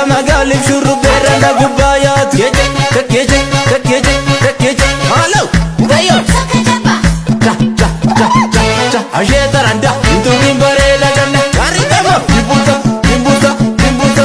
Warra magaaliif shurrubbeerra gubbaa yaatu. Keje keje keje maalo gayo. Cha cha cha cha cha ashee taranda intumiin bareeda danna gaarii qaba dimbuuta dimbuuta dimbuuta.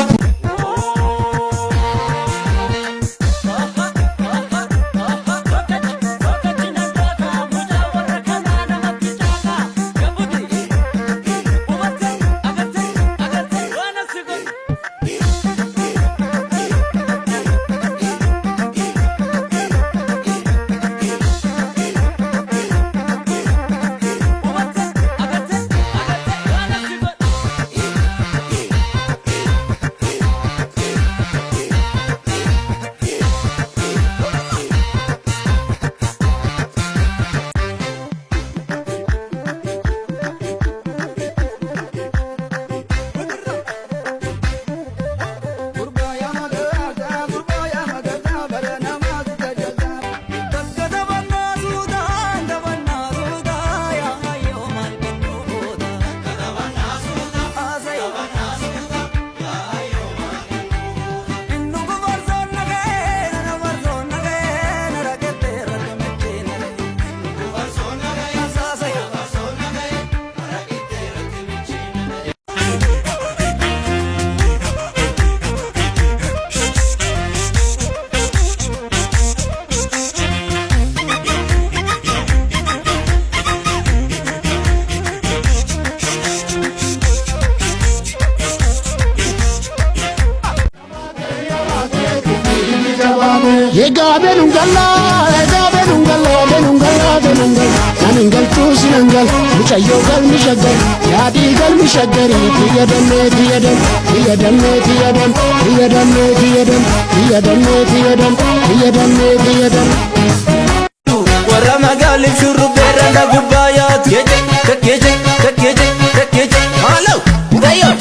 Egaa beenungallaa, egaa beenungallaa, beenungallaa, beenungallaa. Nanin galchuu sinan gal, mucayyoo galmi shaggar, yaadii galmi shaggarii. Tiyya dammee, tiyya dam, tiyya dammee, tiyya dam, tiyya dammee, tiyya dam, tiyya dammee, tiyya dam, tiyya dammee, tiyya dam. Warra magaaliif shurrubbeerra gubbaa yaatu. Keje keje keje keje maalo gayo.